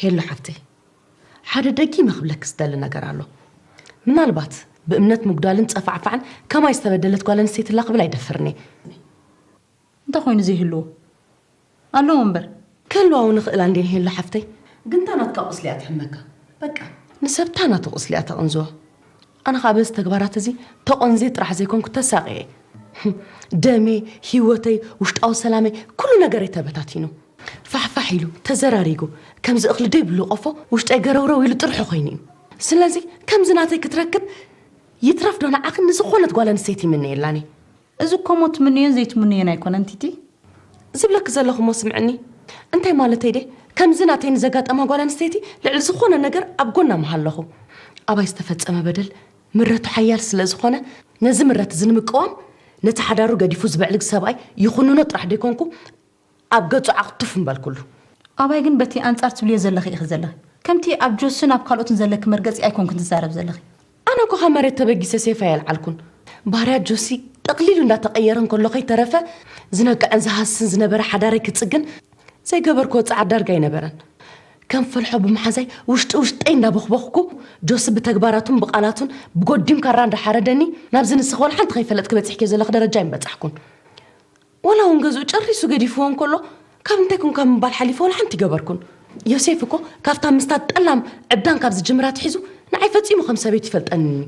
ሄሎ ሓፍተይ፣ ሓደ ደጊመ ክብለኪ ዝደሊ ነገር ኣሎ። ምናልባት ብእምነት ምጉዳልን ጸፋዕፋዕን ከማይ ዝተበደለት ጓል ኣንስተይቲ ኣላ ክብል ኣይደፍርን እየ። እንታይ ኮይኑ ዘይህልዎ ኣለዎ እምበር። ክህልዋ እውን ይኽእላ እንድየን ሄሎ ሓፍተይ፣ ግን እታ ናትካ ቁስሊ እያ ትሕመካ። በቃ ንሰብ እታ ናቱ ቁስሊ እያ ተቕንዝዋ። ኣነ ኸኣ በዚ ተግባራት እዚ ተቖንዝየ ጥራሕ ዘይኮንኩ ተሳቒየ። ደመይ፣ ህይወተይ፣ ውሽጣዊ ሰላመይ፣ ኩሉ ነገረይ ተበታቲኑ። ፋሕፋሕ ኢሉ ተዘራሪጉ ከምዚ እኽሊ ደይብሉ ቆፎ ውሽጠይ ገረውረው ኢሉ ጥርሑ ኮይኑ እዩ። ስለዚ ከምዚ ናተይ ክትረክብ ይትረፍ ዶ ንዓኽን ንዝኾነት ጓል ኣንስተይቲ ይምነየላን እየ። እዚ እኮ እሞ ትምነዮን ዘይትምነዮን ኣይኮነን ቲቲ። ዝብለኪ ዘለኹ እሞ ስምዕኒ። እንታይ ማለተይ ድየ? ከምዚ ናተይ ንዘጋጠማ ጓል ኣንስተይቲ ልዕሊ ዝኾነ ነገር ኣብ ጎና ምሃለኹ። ኣባይ ዝተፈጸመ በደል ምረቱ ሓያል ስለ ዝኾነ ነዚ ምረት እዚ ንምቅዋም ነቲ ሓዳሩ ገዲፉ ዝበዕልግ ሰብኣይ ይኹንኖ ጥራሕ ደይኮንኩ ኣብ ገጹ ዓቕቱፍ ምበልኩሉ። ኣባይ ግን በቲ ኣንጻር ትብልዮ ዘለኺ ኢኺ ዘለኺ። ከምቲ ኣብ ጆስን ኣብ ካልኦትን ዘለኪ መርገጺ ኣይኮንክን ትዛረብ ዘለኺ። ኣነ እኮ ካብ መሬት ተበጊሰ ሴፍ ኣየልዓልኩን። ባህርያት ጆሲ ጠቕሊሉ እንዳተቐየረ እንከሎ ከይተረፈ ዝነቅዕን ዝሃስን ዝነበረ ሓዳረይ ክጽግን ዘይገበርክዎ ጻዕሪ ዳርጋ ኣይነበረን። ከም ፈልሖ ብምሓዛይ ውሽጢ ውሽጠይ እንዳቦኽቦኽኩ ጆሲ ብተግባራቱን ብቓላቱን ብጎዲም ካራ እንዳሓረደኒ ናብዚ ንስኺ ዋላ ሓንቲ ከይፈለጥኪ በጺሕክዮ ዘለኺ ደረጃ ኣይምበጻሕኩን። ዋላ እውን ገዝኡ ጨሪሱ ገዲፍዎ እንከሎ ካብ እንታይ ኮንካ ምባል ሓሊፈ ዋላ ሓንቲ ኣይገበርኩን። ዮሴፍ እኮ ካብታ ምስታ ጠላም ዕብዳን ካብ ዝጅምር ኣትሒዙ ንዓይ ፈጺሙ ከም ሰበይቱ ይፈልጠኒ እዩ።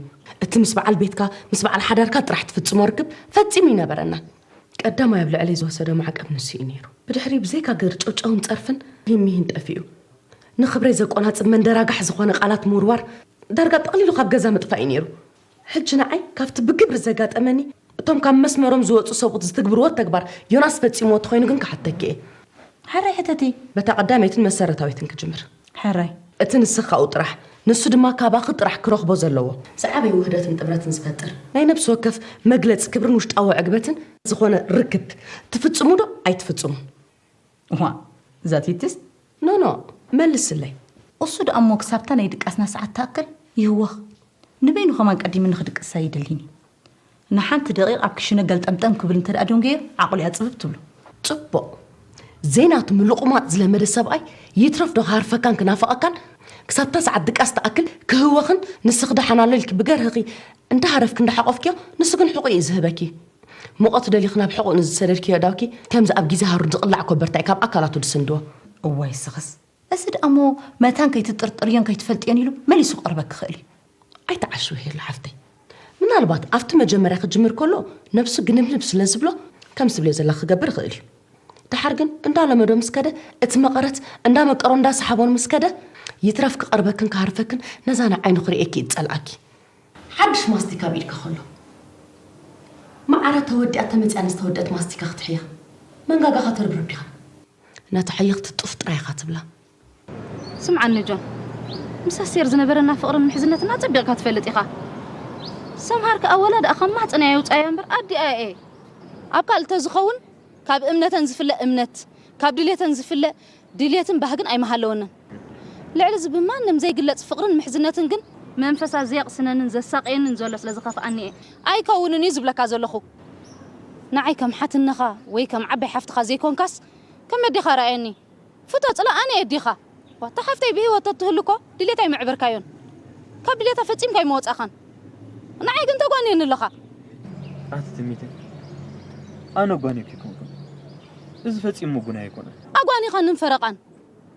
እቲ ምስ በዓል ቤትካ ምስ በዓል ሓዳርካ ጥራሕ ትፍጽሞ ርክብ ፈጺሙ ኣይነበረናን። ቀዳማይ ኣብ ልዕለይ ዝወሰዶ ማዕቀብ ንሱ እዩ ነይሩ። ብድሕሪ ብዘይካ ገርጨውጨውን ጸርፍን ሂም ሚሂን ጠፊኡ። ንኽብረይ ዘቆናጽብ መንደራጋሕ ዝኾነ ቃላት ምውርዋር ዳርጋ ጠቕሊሉ ካብ ገዛ ምጥፋእ እዩ ነይሩ። ሕጂ ንዓይ ካብቲ ብግብሪ ዘጋጠመኒ፣ እቶም ካብ መስመሮም ዝወፁ ሰብኡት ዝትግብርዎ ተግባር ዮናስ ፈፂምዎ ተኾይኑ ግን ክሓተኪ እየ። ሕራይ ሕተቲ። በታ ቀዳመይትን መሰረታዊትን ክጅምር። ሕራይ። እቲ ንስኻኡ ጥራሕ፣ ንሱ ድማ ካባኺ ጥራሕ ክረኽቦ ዘለዎ፣ ዝዓበየ ውህደትን ጥምረትን ዝፈጥር፣ ናይ ነብሲ ወከፍ መግለፂ ክብርን ውሽጣዊ ዕግበትን ዝኾነ ርክብ ትፍፅሙ ዶ ኣይትፍፅሙን? እዋ፣ እዛ ቲትስ? ኖ፣ ኖ፣ መልስለይ። እሱ ደኣ እሞ ክሳብታ ናይ ድቃስና ሰዓት ትኣክል ይህወኽ። ንበይኑ ከማን ቀዲምኒ ክድቅስ ኣይደልን እዩ። ንሓንቲ ደቂቕ ኣብ ክሽነ ገልጠምጠም ክብል እንተ ደኣ ደንጎዮ፣ ዓቕሉ እያ ጽብብ ትብሎ። ጽቡቕ። ዘይናቱ ምልቑማጥ ዝለመደ ሰብኣይ፣ ይትረፍ ዶ ክሃርፈካን ክናፍቐካን፣ ክሳብታ ሰዓት ድቃስ ትኣክል ክህወኽን ንስኺ ደሓን ኣሎ ኢልኪ ብገርህኺ እንዳሃረፍኪ እንዳሓቖፍክዮ፣ ንሱ ግን ሕቑ እዩ ዝህበኪ። ሙቐቱ ደሊኺ ናብ ሕቑኡ ንዝሰደድክዮ ኣእዳውኪ፣ ከምዚ ኣብ ግዜ ሃሩር ዝቕላዕ ኮበርታ እዩ ካብ ኣካላቱ ዝስንድዎ። እዋይ ስኽስ። እዚ ደኣ እሞ መታን ከይትጥርጥርዮን ከይትፈልጥዮን ኢሉ መሊሱ ክቐርበኪ ይኽእል እዩ። ኣይትዓሽዊ ሄሉ ሓፍተይ። ምናልባት ኣብቲ መጀመርያ ክጅምር ከሎ ነብሱ ግንብንብ ስለ ዝብሎ ከምዚ ትብልዮ ዘለኺ ክገብር ይኽእል እዩ። ደሓር ግን እንዳለመዶ ምስ ከደ፣ እቲ መቐረት እንዳመቀሮ እንዳሰሓቦን ምስ ከደ፣ ይትረፍ ክቐርበክን ክሃርፈክን ነዛ ንዓይኑ ክርእየኪ እዩ ዝጸልኣኪ። ሓድሽ ማስቲካ ኣብ ኢድኪ ከሎ፣ ማዕረ ተወዲኣ ተመጺኣ ንዝተወደአት ማስቲካ ክትሕያ መንጋጋኻ ተርብርብ ዲኻ? ነቲ ሓየኽቲ ጡፍ ጥራይ ኢኻ ትብላ። ስምዓኒ ጆን፣ ምስ ኣስቴር ዝነበረና ፍቕርን ምሕዝነትን ኣጸቢቕካ ትፈልጥ ኢኻ። ሰምሃር ከኣ ወላ ደኣ ካብ ማህጸን እያ የውጻያ እምበር ኣዲኣ እየ። ኣብ ካልእ ተዝኸውን ካብ እምነተን ዝፍለ እምነት፣ ካብ ድሌተን ዝፍለ ድሌትን ባህግን ኣይምሃለወንን። ልዕሊ እዚ ብማንም ዘይግለጽ ፍቕርን ምሕዝነትን ግን መንፈሳ ዘየቕስነንን ዘሳቕየንን ዘሎ ስለ ዝኸፍኣኒ እየ ኣይከውንን እዩ ዝብለካ ዘለኹ። ንዓይ ከም ሓትነኻ ወይ ከም ዓባይ ሓፍትኻ ዘይኮንካስ ከም ኣዴኻ ረኣየኒ። ፍቶ ጽላእ ኣነ ኣየ ኣዴኻ። ዋታ ሓፍተይ ብህይወት ተትህሉ እኮ ድሌት ኣይምዕበርካዮን። ካብ ድሌታ ፈጺምካ ኣይምወጻኻን። ንዓይ ግን ተጓንየኒ ኣለኻ። ኣቲ ትሚተይ፣ ኣነ ጓኒየኪ ኣይኮንኩን። እዚ ፈጺሙ ምጉናይ ኣይኮነን። ኣጓኒኻንን ፈረቓን።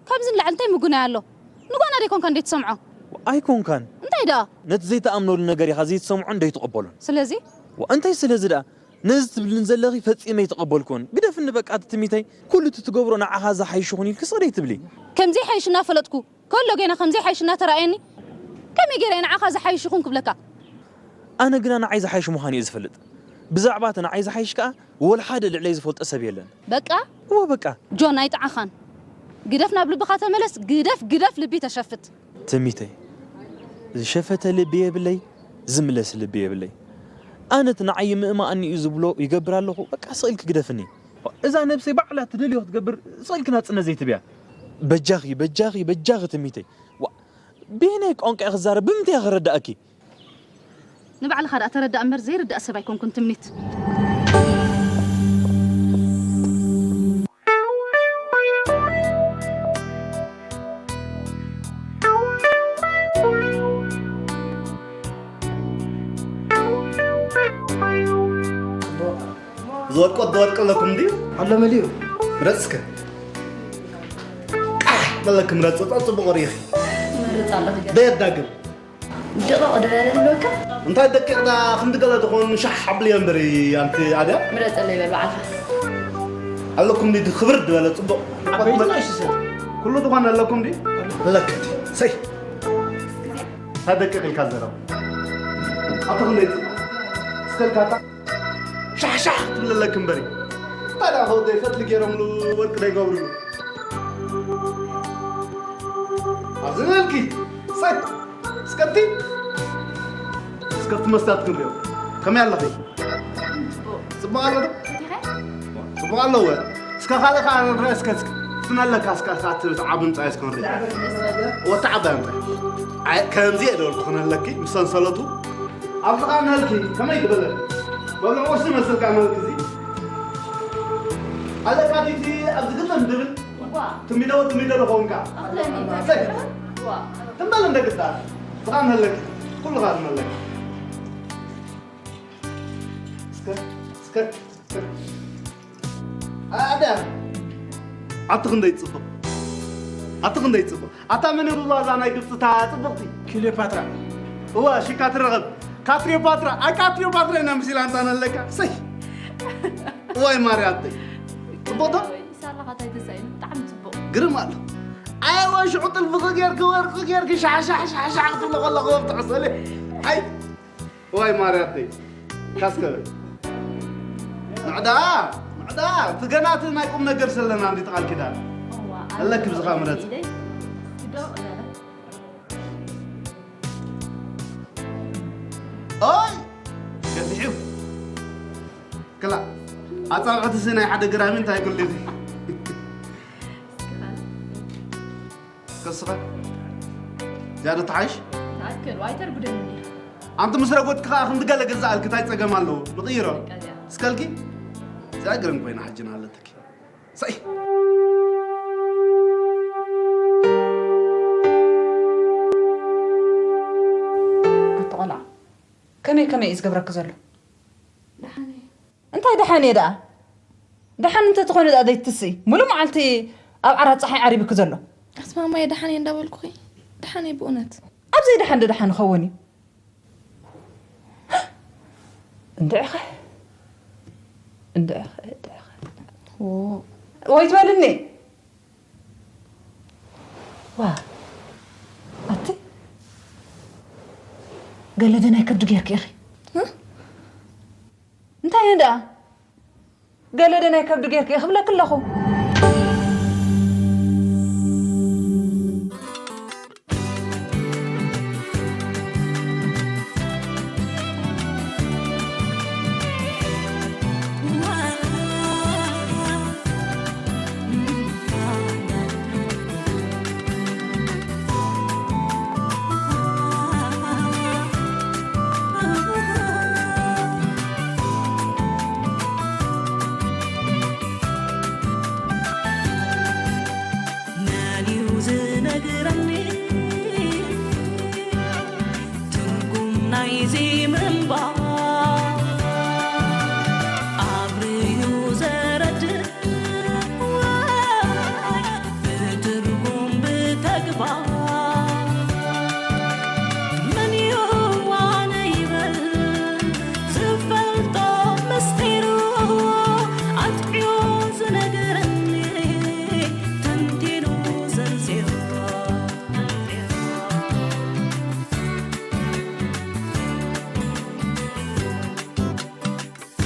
ካብዚ ንላዕሊ እንታይ ምጉናይ ኣሎ? ንጓና ደይኮንካ እንዴት ትሰምዖ? ኣይኮንካን። እንታይ ደኣ? ነቲ ዘይትኣምነሉ ነገር ኢኻ ዘይትሰምዖን ዘይትቕበሎን። ስለዚ? ዋ፣ እንታይ ስለዚ ደኣ? ነዚ ትብልኒ ዘለኺ ፈጺመ ኣይተቐበልኩዎን። ግደፍኒ በቃ፣ ኣቲ ትሚተይ። ኩሉ እቲ ትገብሮ ንዓኻ ዝሓይሽ ይኹን ኢልኪ ስቕ ደይትብሊ። ከም ዘይሓይሽ እናፈለጥኩ፣ ከሎ ጌና ከም ዘይሓይሽ እናተራእየኒ፣ ከመይ ጌረ እየ ንዓኻ ዝሓይሽ ይኹን ክብለካ? ኣነ ግና ንዓይ ዝሓይሽ ምዃኑ እየ ዝፈልጥ። ብዛዕባ እቲ ንዓይ ዝሓይሽ ከኣ ወላ ሓደ ልዕለይ ዝፈልጦ ሰብ የለን። በቃ? እወ በቃ። ጆን ኣይጥዓኻን። ግደፍ ናብ ልብኻ ተመለስ፣ ግደፍ፣ ግደፍ ልቢ ተሸፍት። ትሚተይ፣ ዝሸፈተ ልቢ የብለይ፣ ዝምለስ ልቢ የብለይ። ኣነ እቲ ንዓይ ይምእማኣኒ እዩ ዝብሎ ይገብር ኣለኹ፣ በቃ ስቕ ኢልኪ ግደፍኒ። እዛ ነብሰይ ባዕላ ትደልዮ ክትገብር ስቕ ኢልኪ ናጽነት ዘይትብያ። በጃኺ፣ በጃኺ፣ በጃኺ ትሚተይ። ዋ፣ በየናይ ቋንቋ እየ ክዛረብ? ብምንታይ እየ ክረዳእኪ? ንባዕልኻ ደኣ ተረዳእ እምበር ዘይርዳእ ሰብ ኣይኮንኩን ትምኒት። ዝወድቆ ዝወድቀለኩም ድዩ? ኣሎ መሊኡ። ምረጽ እስከ። ቃሕ በለክ ምረጽ፣ ወጣ ጽቡቕ ርኢኺ። ይመርጽ ኣለኹ። ደየዳግም። ደቂቕ ዶ ኣለካ? እንታይ ደቂቕ ዳ ክንዲ ገለ ዝኾን ሻሕ ኣብልዮ እምበሪ ኣንቲ ኣድያ? ምረጸለይ በል በዓልካ። ኣለኩም ድዩ ክብር ዝበለ ጽቡቕ። ዓበይቲ ናይ ሽሰት። ኩሉ ዝኾነ ኣለኩም ድዩ? ኣለክ እንዲ። ሰይ። እንታይ ደቂቕ ኢልካ ዘረባ? ኣቶ ክንደይ ጽቡቕ። እስከልካታ። ሻሕሻሕ ክትብለለክ እምበሪ። ታዲያ ከወደይ ፈትሊ ገይሮምሉ ወርቂ ዶ ይገብርሉ? ኣብዚ ንበልኪ። ሰይ፣ እስከቲ፣ እስከቲ መስትያት ክንሪኦ። ከመይ ኣለኺ? ጽቡቕ ኣሎ ዶ? ጽቡቕ ኣለዎ። እስከ ካልእ ከኣ ንርአ እስከ፣ እስከ። ትነለካ እስከ፣ እስከ፣ እቲ ዓቢ ምጻይ እስከ ንርኢ። ወታ ዓባይ ምጻይ። ኣይ፣ ከምዚ እየ ደበልኩ ክነለኪ፣ ምስ ሰንሰለቱ። ኣብዚ ኸኣ ነልኪ ከመይ ትበለ? መብልዕ ቁርሲ መስልካ ነልኪ እዚ። ኣለካ ዲቲ ኣብዚ ግጥም ድብል? ዋ። ትሚዶ ትሚዶ ዝኾንካ። ኣኽለኒ። ሰይ። ዋ። ትም በል እንደ ግጣ። እዚ ኸኣ ነለኪ። ኩሉ ኸኣ ነለኪ። እስከ፣ እስከ፣ እስከ። ኣዳ። ኣቲ ክንደይ ጽቡቕ። ኣቲ ክንደይ ጽቡቕ። ኣታ መን እያ ብባዛ ናይ ግብጽ እታ ጽብቕቲ? ክሊዮፓትራ። እዋ፣ ሽካ ትረኸብ። ካትሪዮፓትራ። ኣይ፣ ካትሪዮፓትራ ኢና መሲላ ኣንታ ነለካ። ሰይ። እዋይ ማርያተይ። ጽቡቕ ዶ? ሳላኻ እንታይ ተሳኢኑ? ብጣዕሚ ጽቡቕ። ግርም ኣሎ። ኣይ፣ ወይ ሽዑ ጥልፍኺ ጌርኪ፣ ወርቂ ጌርኪ፣ ሻሕ፣ ሻሕ፣ ሻሕ፣ ሻሕ ክትብሎ ከለኹ ወፍቲ ዕሰለ። ኣይ፣ ዋይ ማርያተይ። ካስከበ። ምዕዳ፣ ምዕዳ፣ እቲ ገና እቲ ናይ ቁም ነገር ዘለና እንዲ ተቓል ኪዳን። ኣለኪ ብዝኻ ምረጽ። ኦይ! ገፊሕ እዩ። ክላ፣ ኣጻብዕትሲ ናይ ሓደ ግራሚ እንታይ ክልቲ? ከስኻ? ዝያዳ ተሓይሽ? ተኣክል፣ ኣይተርጉደኒ እንዲኻ። ኣንቲ ምስ ረጎድኪ ኸኣ ክንዲ ገለ ገዛእልኪ እንታይ ጸገም ኣለዎ? ንቕይሮ። በቃ እዚኣ። እስከልኪ? እዚኣ ግርም ኮይና ሕጂ ናሃለትኪ። ሰይ! ኣቲ ቆልዓ፣ ከመይ ከመይ እዩ ዝገብረኪ ዘሎ? ደሓን እየ። እንታይ ደሓን እየ ደኣ? ደሓን እንተትኾኒ ደኣ ዘይትስኢ? ሙሉእ መዓልቲ ኣብ ዓራት ጸሓይ ዓሪቡኪ ዘሎ። ኣስማማየ፣ ደሓን እየ እንዳበልኩኺ፣ ደሓን እየ ብእውነት። ኣብ ዘይደሓን ዶ ደሓን ይኸውን እዩ? እንድዕኸ፣ እንድዕኸ፣ እንድዕኸ። ዎ። ወይ ትበልኒ። ዋ፣ ኣቲ ገለ ዶ ናይ ከብዲ ጌርኪ ኢኺ? እ? እንታይ እዩ ደኣ? ገለ ዶ ናይ ከብዲ ጌርኪ ኢኺ ክብለኪ ኣለኹ። መን እዩ ዝነግረኒ ትርጉም ናይዚ ምንባር? ኣብርዩ ዘረድእ ወይ ብትርጉም ብተግባር? መን እዩ ዋነ ይበል ዝፈልጦ ምስጢሩ ኣጥዕዮ ዝነግረኒ ተንቲኑ ዘንዚሩ።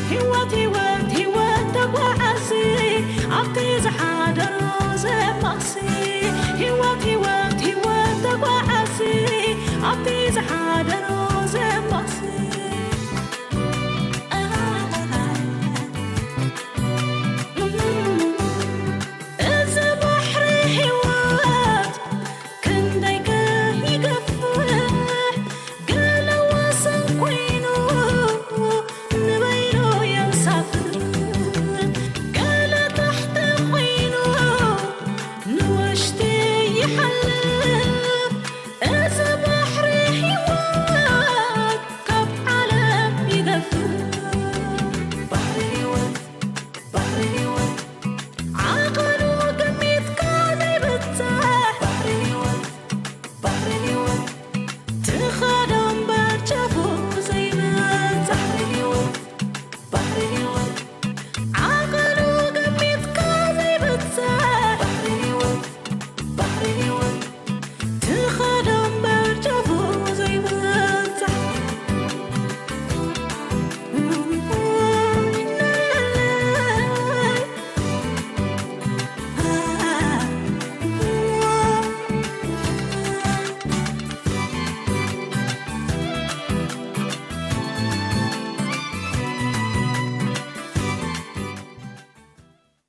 ህይወት ህይወት ህይወት ተጓዓሲ ኣብቲ ዝሓደሮ ዘማሲ። ህይወት ህይወት ህይወት ተጓዓሲ ኣብቲ ዝሓደሮ